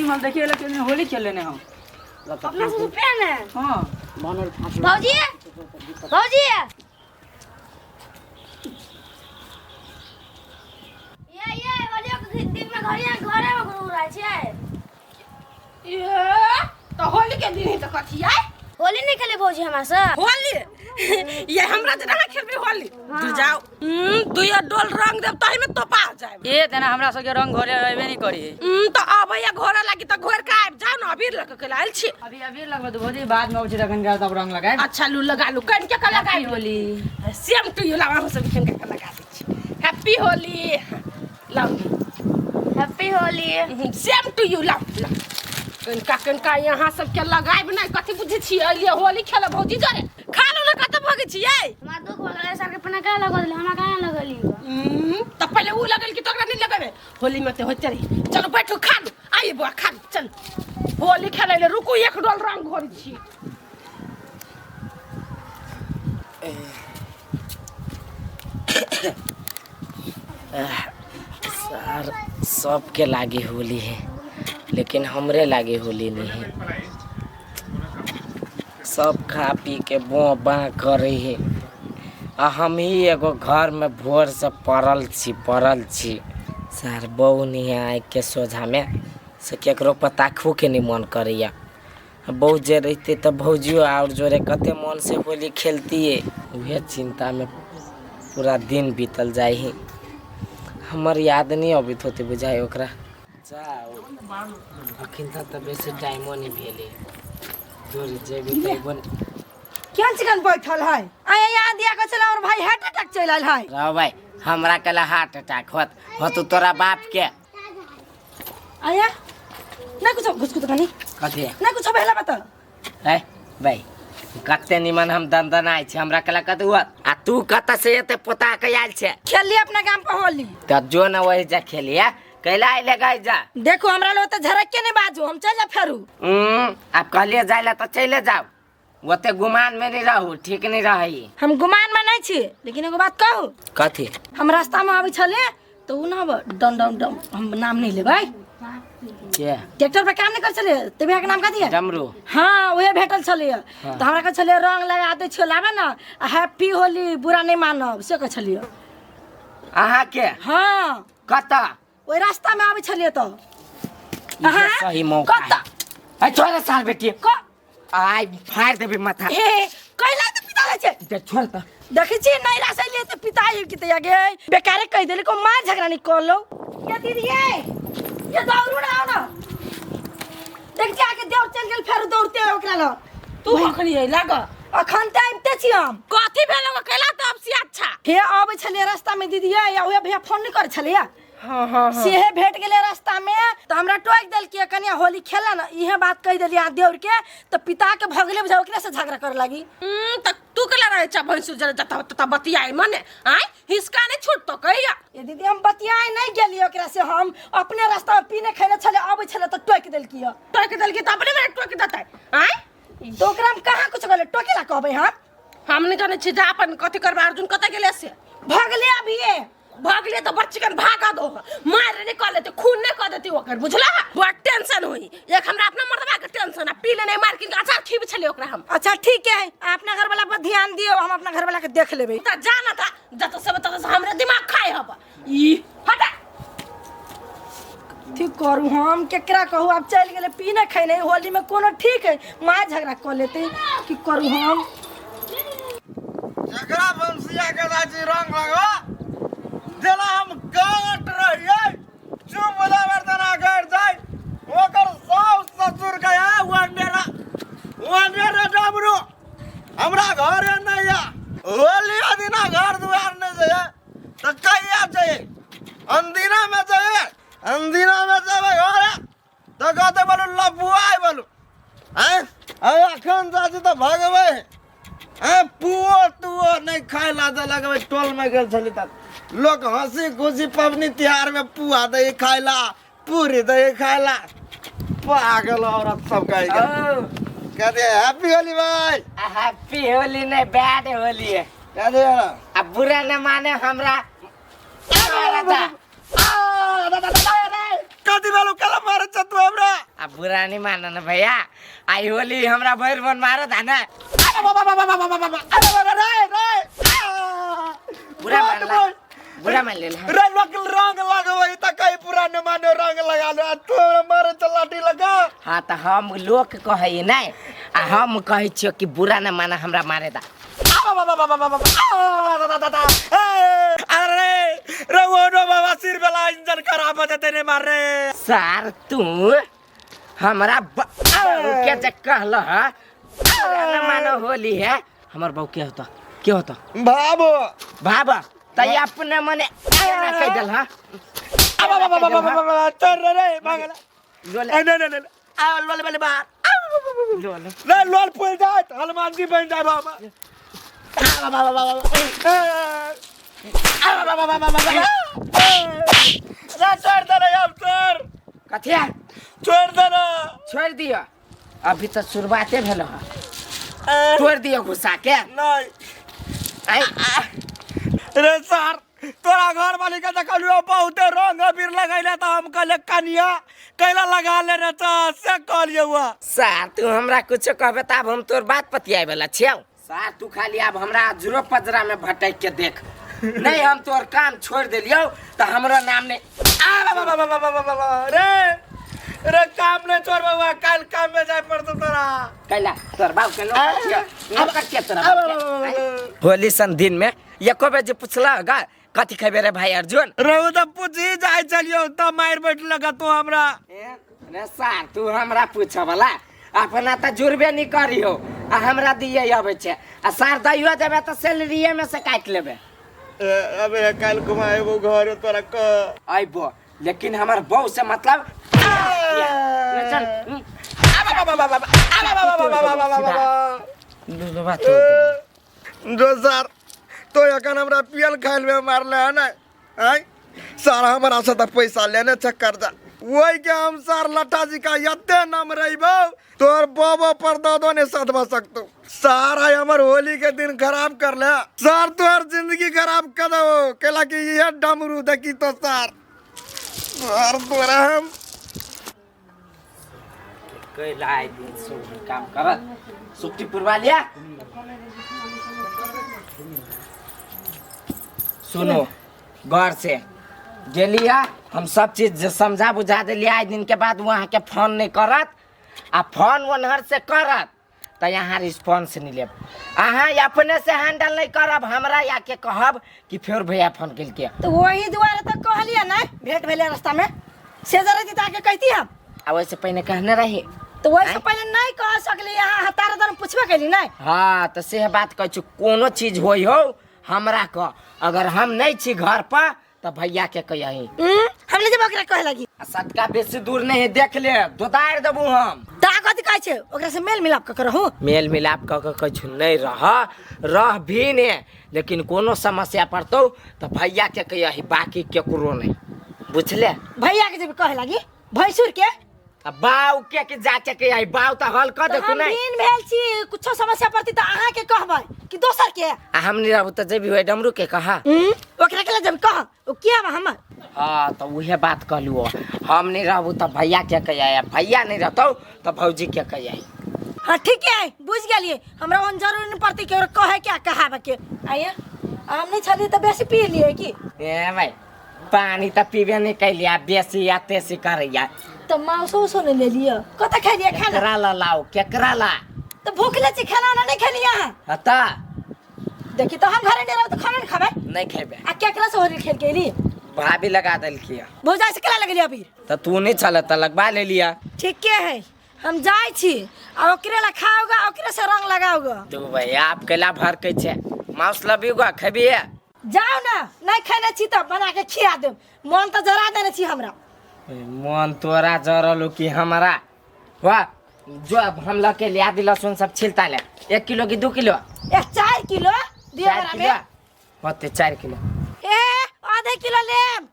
माल देखिए लग के होली खेल लेने हम। अपना से रुपया ने। हाँ। बनल फाँस। भौजी, भौजी, ये होलियो के दिन में घरे घरे में घूर रहा छै। ये तो होली के दिन ही तो कथी आय? होली नहीं खेले भौजी हमरा से। होली ये हमरा जे ना खेलबे होली तू जाओ। दुइया डोल रंग देब तही में तोपा जाए। ए तना हमरा सबके रंग घोरे रहबे नहीं करी। तो अबैया घोरे लागी त घोर के आबि जाओ न, अबीर लग के आयल छी। अभी अबीर लगबे तो भौजी बाद में अबै छी तखन तब रंग लगाएब। अच्छा लू लगा लू, कन के लगाएब? होली सेम टू you लावा, हम सब खेल के लगा दै छी। हैप्पी होली लाउ। Happy Holi. Same to you लाउ लाउ। कनका कनका यहाँ सबके लगाएब नहि, कथी बुझै छी? अलिए होली खेलब भौजी जरे खा लो न, कतऽ भगै छियै? हमरा दुख भऽ गेलै, सबके अपना कहाँ लगल, हमरा कहाँ लगली? तऽ पहिले उ लगल कि तोरा नहि लगेबै होली में? तऽ होइते रही। चलू बैठू, खा लू। आइए बौआ, खा लू। चल होली खेलै ले। रुकू, एक डोल रंग घोरै छी। सर सबके लागे होली है लेकिन हमरे लागे होली नहीं है। सब खा पी के बो बा करे है आ हम ही एगो घर में भोर से पड़ल छी पड़ल छी। सर बहु नहीं है आँखि के सोझा में से केकरो पता खू के नहीं मन करैया। बहु जे रहते तऽ भौजियो और जोरे कते मन से होली खेलतिए। उहे चिंता में पूरा दिन बीतल जाइ है। हमर याद नहीं अबैत होते बुझाइ ओकरा। जाओ अखन तक तऽ बेसी टाइमो नहीं भेलै, जोरे जेबी तऽ अयबो नहि। केहन चिकन बैठल है आया यहाँ दिया के चला और भाई हार्ट अटैक चलि आयल है। रह भाई, हमरा कला हार्ट अटैक होत होतु तोरा बाप के। आया ना कुछ घुस कुछ कनी। कथी? ना कुछ भेला बता। है भाई कते निमन हम दंदनाइ छी, हमरा कला कत होत आ तू कत से एते पोता के आयल छे? खेलली अपना गाम पर होली। त जो न वही जा खेलिया, कैला आइले गई जा। देखो हमरा लो त झरक के नहीं बाजू, हम चल जा फेरू। आप कहलिए जाइला त चले जाओ, ओते गुमान में नहीं रहू, ठीक नहीं रही। हम गुमान में नहीं छी, लेकिन एगो बात कहू। कथी? हम रास्ता में आबै छले तो उ ना डम डम डम, हम नाम नहीं लेबै। के? ट्रैक्टर पर काम नहीं कर छले ते भैया के नाम कथी है? डमरू। हाँ उहे भेटल छले। तो हमरा कहै छले रंग लगा दै छियो लाबे न, आ हैप्पी होली बुरा नहीं मानब से कहै छलियै। अहाँ के? हाँ। कतऽ? ओहि रास्ता में आबै छलियै तऽ। इहे सही मौका कतऽ? है। छोड़ साल बेटी, आइ फाड़ देबै माथा। हे कैला तऽ पिता लै छै? ते छोड़ तऽ। देखै छियै नहीं रास अइले तऽ पिता आबि कि तऽ गे बेकारे कहि देली को मार झगड़ा नहीं कर लो। ये दीदी ये ये दौड़ू ना आओ ना, देख छी आके दौड़ चल गेल फेर दौड़ते ओकरा लग। तू कखनी अइला ग? अखन तऽ आबिते छी हम। कथी भेल ग कैला तऽ अब से अच्छा? हे आबै छलियै रास्ता में दीदी ये, उहे भैया फोन नहीं करै छलियै? हाँ हाँ हाँ। सेहे भेट गेलै रास्ता में तऽ हमरा टोकि देलकै कनिया होली खेला ना, इहे बात कहि देलियै अहाँ देउर के तऽ पिता के भगले बुझाउ ओकरे से झगड़ा करे लागी। तऽ तू केला रहै छ भैंसुर जरे जतऽ ततऽ बतियाइ मने आँय हिसका नहीं छूटतो कहिया? ये दीदी हम बतियाइ नहीं गेलियै ओकरा से, हम अपने रास्ता में पीने खैले छलै आबै छलै तऽ टोकि देलकै। टोकि देलकै तऽ अपने मेरे टोकि देतै आँय? तऽ ओकरा हम कहाँ कुछ कहलियै, टोके ला कहबै हम? हम नहीं जानै छी जा अपन कथी करबै। अर्जुन कतऽ गेलै से? भगले अभिये। भागले तो बड़ चिकन भागा दो, मार नहीं कर लेते खून नहीं कर देती ओकर, बुझला? बड़ टेंशन होई एक हमरा अपना मर्दबा के टेंशन आ पी लेने मार के अचार खीब छले ओकरा हम। अच्छा ठीक है, अपना घर वाला पर ध्यान दियो, हम अपना घर वाला के देख लेबै। त जाना था जत सब तत हमरे दिमाग खाए हब ई हटा। ठीक करू हम केकरा कहू, आब चलि गेलै पीने खैने होली में कोनो ठीक है मार झगड़ा कर लेते, की करू हम? जकरा बंसिया के राजी रंग लगो जेना हम गाँट रहियै चुप तना गड़ जाय ओकर सास ससुर के वंडेरा वंडेरा डबरू हमरा घरे नहीं है। होली दिना घर दुआर नहीं जाए तो कहिया जाए? अंदिना में जाए, अंदिना में जेबै घरे तो कहते बोलू लपुआइ बोलू आँय अखन चाची तऽ भगबै आँय पुओ तुओ नहीं खाय ला देलक। टोल में गेल छली तऽ लोक हंसी खुशी पबनी तिहार में पुआ दै खाय ला, पूरी दै खाय ला। पागल औरत सब कह के कहते हैप्पी होली भाई। हैप्पी होली नहीं बैड होली है। कहते अब बुरा न माने हमरा। कथी भेलौ? केला मारै छ तू हमरा? आ बुरा नहीं मानो ना भैया, आई होली हमरा भरि मन मारत है ना। बुरा मान ला, बुरा मान ले ला। रे लोग रंग लगबै त कई पुराने माने रंग लगा लो, आ तू हमरा मारे त लाठी लगा। हाँ तो हम लोग कहै नहीं, आ हम कहै छियो कि बुरा न माना हमरा मारे दा। अरे रे वो नो बाबा सिर वाला इंजन खराब हो जाते ने मार रे। सार तू हमरा के जे कहल ह बुरा न मानो होली है, हमर बहू के होता, के होता बाबू बाबा त अपने मने ना कह देल ह। चल रे रे भागला लोल ए नहीं नहीं आ लोल बले बार लोल रे लोल फूल जाए हनुमान जी बन जाए बाबा। रे छोड़ दे रे अब छोड़ कथिया छोड़ दे ना छोड़ दियो, अभी तो शुरुआते भेल ह, छोड़ दियो घुसा के। नहीं आई रे सर तोरा घर वाली के देखलियो बहुते रंग अबीर लगैले त हम कहले कनिया कैला लगा ले रे त से कहलियो हुआ। सार तू हमरा कुछ कहबे त आब हम तोर बात पतियाए वाला छियौ। सार तू खाली आब हमरा अजरो पजरा में भटक के देख, नहीं हम तोर काम छोड़ देलियौ त हमरो नाम नहीं। आ बा बा बा बा बा बा बा रे रे काम नहीं छोड़ बाबा, काल काम में जाए पड़तो तोरा। कैला तोर बाप के नौकर छियौ, नौकर छियौ तोरा बाप के। होली सन दिन में एको बेर जे पुछला गा कथी खेबे रे भाई अर्जुन, रहू त पूछी जाय चलियो त मार बैठ लगा तू हमरा। रे सार तू हमरा पूछे वाला अपना त जुड़बे नहीं करियो आ हमरा दिए अबै छै, आ सार दैयो देबे त सैलरीए में से काटि लेबे। अबे काल घुमाएबो घर तोरा क अइबो, लेकिन हमर बहू से मतलब चल। जो सर तो एखन हमरा पियल खाइल में मारले है ना आय सर हमरा से त पैसा लेने छै कर्जा, वही के हम सर लट्ठा जी का यते नाम रहिबो तोर बाबा पर दादो ने सदमा सकतो। सर I हमर होली के दिन खराब कर ले सर, तोहर जिंदगी खराब कर दो केला कि ये डमरू देखी तो सर सर तोरा हम कैला आइ दिन सुबह काम करत सुक्ति पुरवा लिया। सुनो घर से गेलिया हम सब चीज समझा बुझा दिलिया, आज दिन के बाद वहाँ के फोन नहीं करत आ फोन ओनहर से करत तो यहाँ रिस्पॉन्स नहीं लेब, अहाँ अपने से हैंडल नहीं करब, हमरा आके कहब कि फिर भैया फोन केलकै। तो वही दुआरे तो कहलिए ना भेंट भेले रास्ता में से जरा थी ताके कहती हम, आ वैसे पहले कहने रही तो वैसे पहले नहीं कह सकली, यहाँ हतार दर पूछबे कैली नहीं। हाँ तो से बात कहै छी, कोनो चीज होई हो हमरा कह, अगर हम नहीं छी घर पर तो भैया के कही। हम ले जब ओकरा कहे लगी आ सटका बेसी दूर नहीं है, देख ले दोदार देबू हम। ता कथी कहै छै ओकरा से मेल मिलाप क करहु, मेल मिलाप क के कछु नहीं रह रह भी ने, लेकिन कोनो समस्या पड़तौ तो भैया के कही, बाकी केकरो नहीं, बुझले? भैया के जब कहे लगी भैंसुर के आ बाऊ के के जाके के आई, बाऊ त हल क तो देखू हम नहीं। दिन भेल छी कुछो समस्या पड़ती त अहाँ के कहबै कि दोसर के? आ हम नहीं रहबू त जेबी होय डमरू के कहा ओकरा के जब कह ओ किया बा हमर। हाँ तो उहे बात कहलू, हम नहीं रहबू त भैया के कहिया, भैया नहीं रहतौ त भौजी के कहिया। हाँ ठीक है बुझ गेलिए, हमरा ओन जरूरी नहीं पड़ती कि ओकरा कहे के कहावे के। आइए हम नहीं छली त बेसी पी लिए की? ए भाई पानी त पीबे नहीं कैलिया, बेसी या तेसी करैया। तो मांसो उसो नहीं ले लियो, कत खेलिए खाना? केकरा ला लाओ केकरा ला? तो भूख ले छी खाना ना नहीं खेलिए अहाँ। हाँ त देखी तो हम घरे नहीं रहब तो खाना नहीं खाबे? नहीं खेबे। आ केकरा से होली खेल के एली? भाभी लगा देलकी। भौजाई से केला लगलिए अभी? त तू नहीं छल त लगवा ले लिया। ठीक है हम जाय छी आ ओकरे ला खाओगा ओकरे से रंग लगाओगा। तू भाई आप केला भरकै छे मांस लबीगा खेबिए? जाओ ना नहीं खेने छी त बना के खिया देब, मन त जरा देने छी हमरा। मन तोरा जरल कि हमरा? वाह जो अब हम लके लिया दिल लहसुन सब छिलता ले, 1 किलो की 2 किलो? ए 4 किलो दियो 4 हमरा किलो में। होते 4 किलो। ए आधे किलो लेब।